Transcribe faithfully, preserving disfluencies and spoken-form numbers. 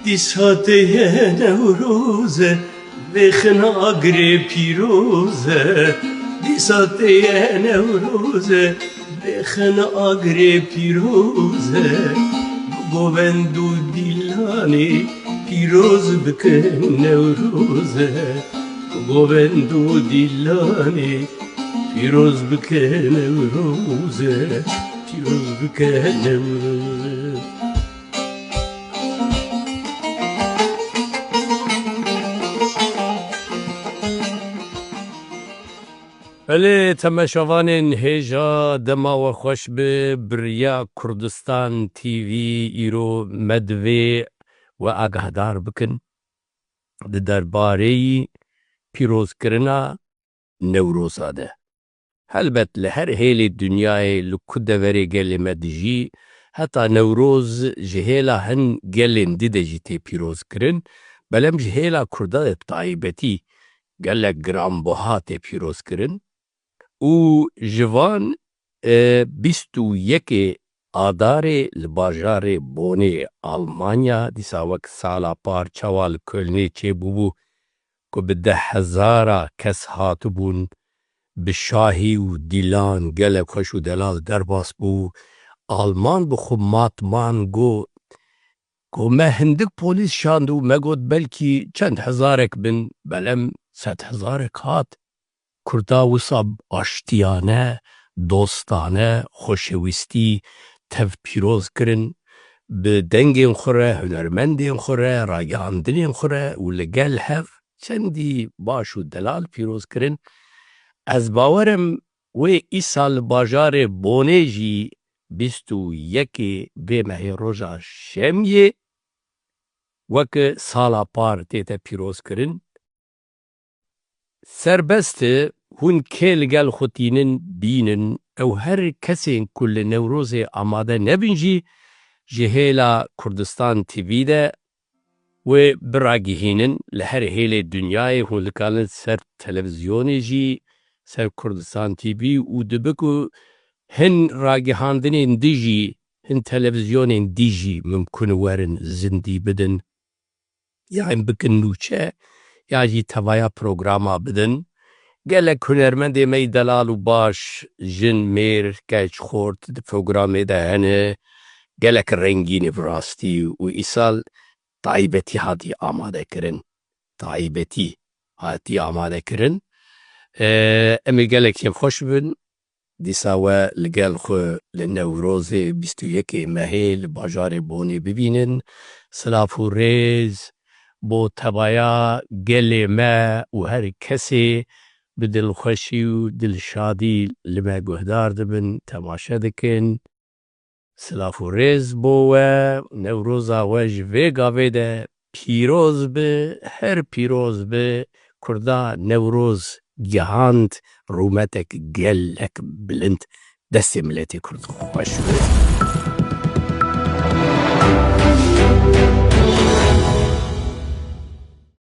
Dîsa tê ye Newroz e, vêxin agirê pîroz e. Dîsa tê ye Newroz e, vêxin agirê pîroz e. Govend û dîlanê pîroz bikin Newroz e. Govend û dîlanê pîroz bikin Newroz e. Pîroz bikin Newroz e. Belê, temaşevanên hêja, dema we xweş be. Bi riya Kurdistan T V îro me divê we agahdar bikin di derbareyî pîrozkirina Newroza de. Helbet li her hêlê dinyayê li ku deverê gelê me dijî, heta Newroz ji hêla hin gelên dî de jî tê pîrozkirin, belem ji hêla Kurda de taybetî gelek giranbuha tê pîrozkirin û ji van, e, bîst û yekê Adarê li bajarê Bonê Almanya, dîsa wek sala par çawa li Kölnê çêbûbû, ku bi deh hezara kes hatibûn, bi şahî û dîlan gelek xweş û delal derbas bû. Alman bi xwe matman got ku me hindik polîs şand û me got belkî çend hezarek bin, belem sed hezarek hat. Kurda wisa aştiyane, dostane, xoşewîstî tev pîroz kirin, bi dengên xwe re, hunermendên xwe re, ragihandinên xwe re û li gel hev çendî baş û delal pîroz kirin. Ez bawer im wê îsal li bajarê Bonê jî bîst û yekê vê mehê roja şemiyê weke sala par tête pîroz kirin. Serbest e, hûn kê li gel xwe tînin bînin, ew her kesên ku li Newrozê amade nebin jî ji hêla Kurdistan T V de wê biragihînin. Li her hêlê dinyayê hûn dikarin ser televîzyonê jî, ser Kurdistan T V û dibe ku hin ragihandinên dî jî, hin televîzyonên dî jî mimkun werin zindî bidin. Yan bikin nûçe, ya jî tevaya programa bidin. Gelek hunermendê me yî delal û baş, jin, mêr, keç, xort di programê de hene. Gelek rengîn e bi rastî û îsal taybetî hatî amade kirin. Taybetî hatî amade kirin. Ee, em ê gelek kêfxweş bin. Dîsa we li gel xwe li Newrozê bîst û yekê mehê li bajarê Bonê bibînin. Silav û rêz bo tevaya gelê me û her kesê bi dilxweşî û dilşadî li me guhdar dibin, temaşe dikin. Silav û rêz bo we, Newroza we ji vê gavê de pîroz be, her pîroz be. Kurda Newroz gihand rûmetek gelek bilind destê miletê Kurd. Xweş be.